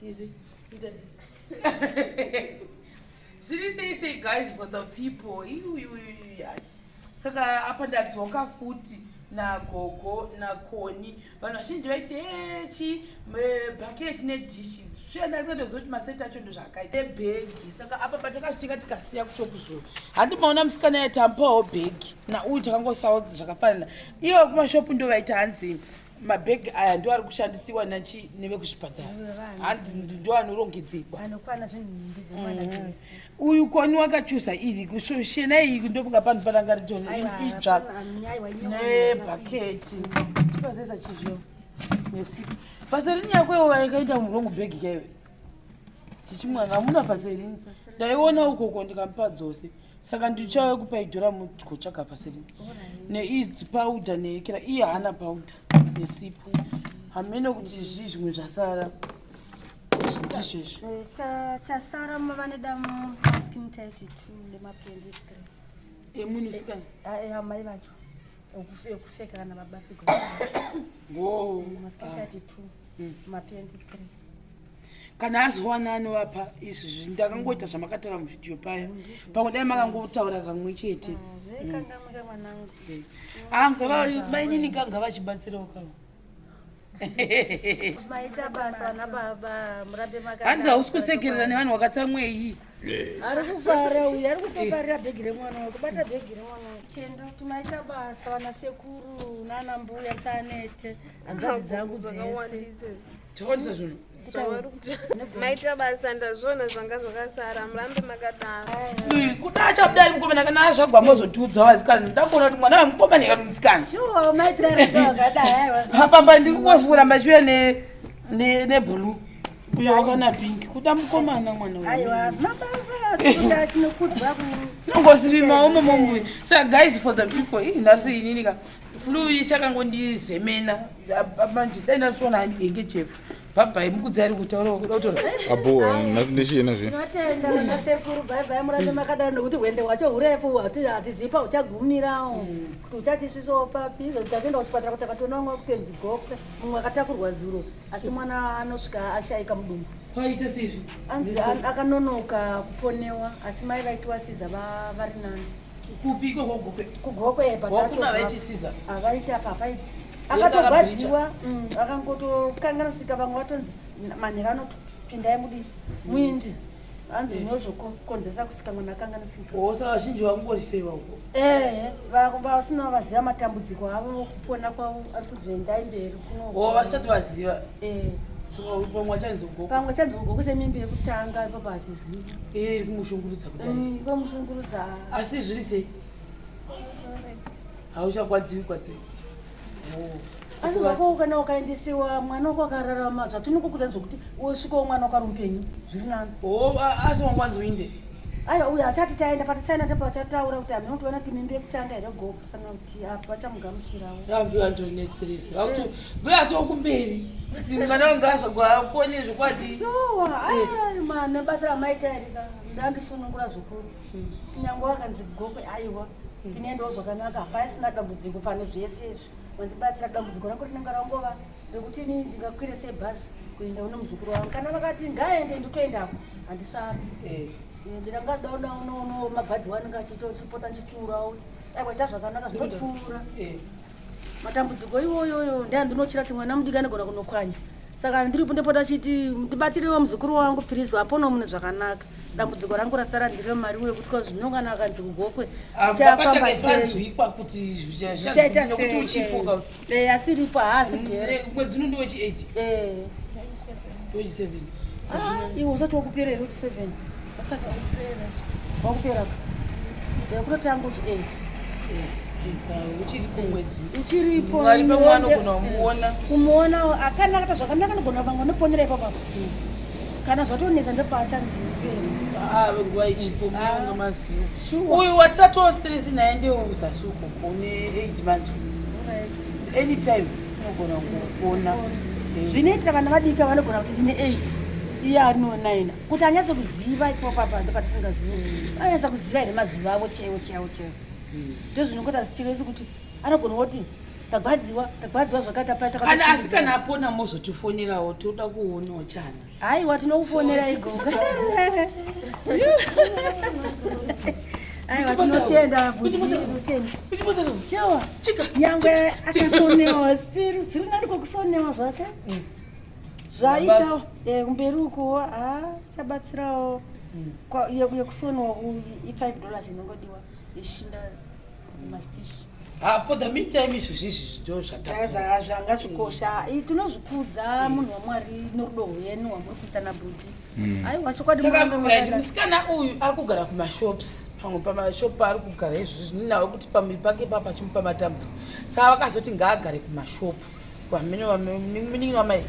Easy. Zviri sei sei guys for the people. Iuyuyuyati. Saka apa ndadzoka futi nagogo nakoni vanhu vazhinji vaiti hechi bucket nedhishi shuya ndasingatoziva kuti maseti acho ndozvaakaita ebhegi saka apa patakazvitenga tikasiya kushopu zuro handi maona musikana yatampawo bhegi nauyu takangosawo zvakafanana ivo kumashopu ndo vaita hanzi mabhegi aya ndo ari kushandisiwa nachi nevekuzvipatara hanzi ndo anorongedzekwa uyu koni wakachuza iri kushena iyi ndofunga panhu pananga ritori idzva nebhaketi tipazesa chizvo nesipo vaserini yako iwo yakaita murongo bhegi kaiwe chichimwana hamuna vaserini ndaiona ukoko ndikamupa dzose saka ndichauya kupa idhora mugotsvaga vaserini neidzi powder neekera iye haana powder nesipo hameno kuti zvii zvimwe zvasara ndizvezvi eh, chasara vanoda maskin tight two nemapendi three emunhu sikana eh, eh, amai vacho ekufeka kana vabatsirwa maskin tight two mapendi three kana azowana anovapa izvi ndakangoita zvamakataura muvhidhiyo paya pamwe dai makangotaura kamwe chete ah, mainini kanga vachibatsirawo kavo maita basa vana baba murambe maka hanzi hausi kusekerera nevanhu wakatsamwei eh. ari kufara uyu ari kutofarira bhegi remwana wake kubata bhegi remwana wake tenda kuti maita basa vana sekuru nana mbuya musanete hanzvadzi dzangu dzese Chakawandisa zvinhu. Maita basa ndazviona zvanga zvakasara murambe makadaro. Kuda achabuda ari mukomana kana azvagwa mozotiudza vasikana ndoda kuona kuti mwana wemukomana kana musikana. Sure maitira akadai aiwa. Pamba ndiri kungofura mbachiuya ne ne ne blue. Uyo wakana pink. Kuda mukomana mwana uyu. Aiwa mabasa tinokudzwa ku. Nongosivima umo momwe. So guys for the people, ii nhasi inini ka flu ichakangondizemena manje dai ndatoona handichengechefu bhabhai mukudzi ari kutaura kuda kutora abo nhasi ndechiyena zve tinotenda vana sekuru bhaibhai murambe makadaro nekuti hwende hwacho hurefu hatizivi pauchagumirawo mm. kuti uchatisvisawo papi izvo tatoenda kuchipatara kuti akatoona vamwe vakutenzi gokwe mumwe akatakurwa zuro asi mwana anosvika ashaika mudumbu kwaita seizvi anzi akanonoka kuponewa asi mai vaitiwa siza vari nani kupi ikoko gokwe kugokwe but vaitisiza avaiti apa apaiti akatogwadziwa mm, akangotokanganisika vamwe vatonzi manhero anotopindai mudii muindi hanzi eh. zvinozokonzesa kusvika mwana akanganisika osa oh, vazhinji vangorifewa uko ehe vasina vaziva matambudziko avo kupona kwavo ari kuzoendai mberi kuno o oh, vasati vaziva eh. Pamwe achanzi ugogo. Pamwe achanzi ugogo semimbi yekutanga ipapo hatizivi. Eh, iri kumushungurudza kudai. Mm, kumushungurudza. Asi zviri sei? Hauchagwadziwi gwadziwi. Oh. Asi zvako kana ukaendesiwa mwana wako akararama zvatinokukudza zvokuti usvikawo mwana wako ari mupenyu zviri nani. Oh, asi wangwanzi uinde. Aiwa uyo achati taenda patisaenda ndipo achataura kuti hameno kuti vana timimbi yekutanga here gogo kana kuti apa vachamugamuchirawo. Rambi antori nestress. Vakuti mbuya atoo kumberi. Kuti mwana wangu azvagwa zvokwadi. Sure, ai mana basa ramaita iri ka ndandisunungura zvikuru. Hmm. Kunyange wakanzi gokwe aiwa hmm. tinendawo zvakanaka hapasina dambudziko pane zvese izvi. Wandibatsira dambudziko rangu rinenge rangova rekuti ini ndingakwire sei bhazi kuenda une muzukuru wangu kana vakati ngaende ndotoendako handisari. Eh. Ndangadaona uno magadzirwo anenge achiita uchipota ndichitsiurawo kuti aiwa ita zvakanaka zvinopfuura eh. matambudziko iwoyoyo ndeandinochira kuti mwana mudiki anogona kunokwanya saka ndiripo ndopota chiti ndibatirewo muzukuru wangu pirizi apono mune zvakanaka dambudziko rangu rasara ndiro mari uye kuti kwazvino kana akanzi kugokwe zvichafamba seizwikwa kuti zvichaita sei uchipo eh asiripo haasi mm, gere eh, mwedzi uno ndiwechi 8 eh wechi 7 ah iwe usati wakupera here wechi 7 asati wakupera ka kutotanga uchi 8 eh, uchiripo mwedzi uchiripo mwari pamwe anogona kumuona kumuona akanaka ta zvakanaka anogona vamwe vanoponera ipapo apo kana zvatonetsa ndopaachanzi ah, nguva ichipo ah. maziva uyu watiratowo stress naye ndeuzasi uko une 8 months anytime unogona kupona eh. zvinoitira vana vadiki vanogona kuti tine 8 iye arino 9 kuti anyatse kuziva ipopapa ndopatisingazivi mm. anyatsa kuziva here mazuva avo chaiwo chaiwo chaiwo mm. ndozvinongoita sitiresi kuti anogona kuti Tagwadziwa, tagwadziwa zvakaita paya. Kana asikana apona mozotifonerawo, toda kuonawo chana. Aiwa, tinokufonera igogo. Aiwa, tinotenda bhuti, tinotenda. Sure. Nyangwe akasonewa still zviri nani kwekusonewa zvake. Zvaita kumberi ukuwo ha chabatsirawo yekusonwa i$5 inongodiwa yeshinda mastishi. Ha, for the meantime izvozvi izvi ndo zvata Zvanga zvikosha. Tinozvikudza munhu waMwari norudo rwenyu hwamuri kuita nabhuti. Aiwa, chokwadi. Saka murambe right, makadaro. Musikana uyu akugara kumashops, pamwe pamashop paari kugara izvozvi zvinawo kuti pamuviri pake pa pachimupa matambudziko, saka vakazoti ngaagare kumashopu munin'ina wamai.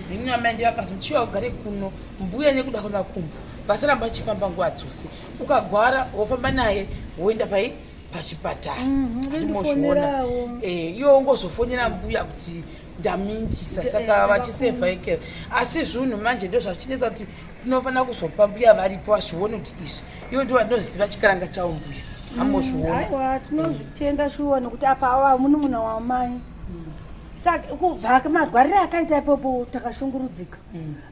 Munin'ina wamai ndevakazi muchiwa ugare kuno mbuya nekuda kwemakumbo, vasaramba vachifamba nguva dzose. Ukagwara wofamba naye woenda pai pachipatara. Andimozviona. Vendifonerawo. Iwo ungozofonera mbuya kuti ndamindisa. Saka vachisevha ikera, asi zvinhu manje ndo zvachinetsa kuti tinofanira kuzopa mbuya varipo vazvione kuti izvi iwo ndo vanoziva chikaranga chavo mbuya amozviona. Aiwa, tinozvitenda shuwa nekuti apa ava munun'una wamai, saka zvake marwarire akaita ipopo takashungurudzika.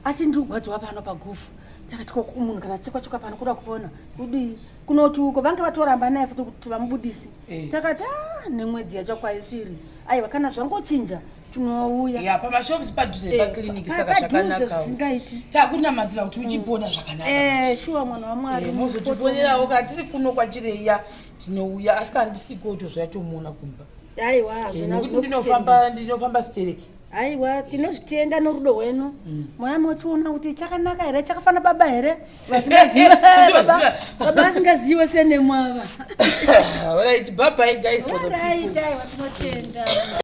Asi ndiri kugwadziwa pano pagufu. Takati ko munhu kana chekwa chekwa pano kuda kupona kudii? Kunoti uko vange vatoramba naye futi kuti vamubudise. Takati a nemwedzi yacho kwaisiri. Aiwa, kana zvangochinja tinouya. Ya, pamashops padhuze nepakliniki, saka Padhuze zvakanaka. zvisingaiti. Takunamatira kuti uchipona zvakanaka. Shuwa, mwana waMwari. Mozotifonerawo kana tiri kuno kwachireya, tinouya, asi kana ndisiko tozoya tomuona kumba. Aiwa, hazvina Nekuti ndinofamba stereki. Aiwa, tinozvitenda norudo rwenu. Moya mochiona kuti chakanaka here, chakafana baba here, vasingaziva Ndoziva. baba vasingazive senemwava. Right, bye bye guys, for the Right, people. aiwa, tinotenda.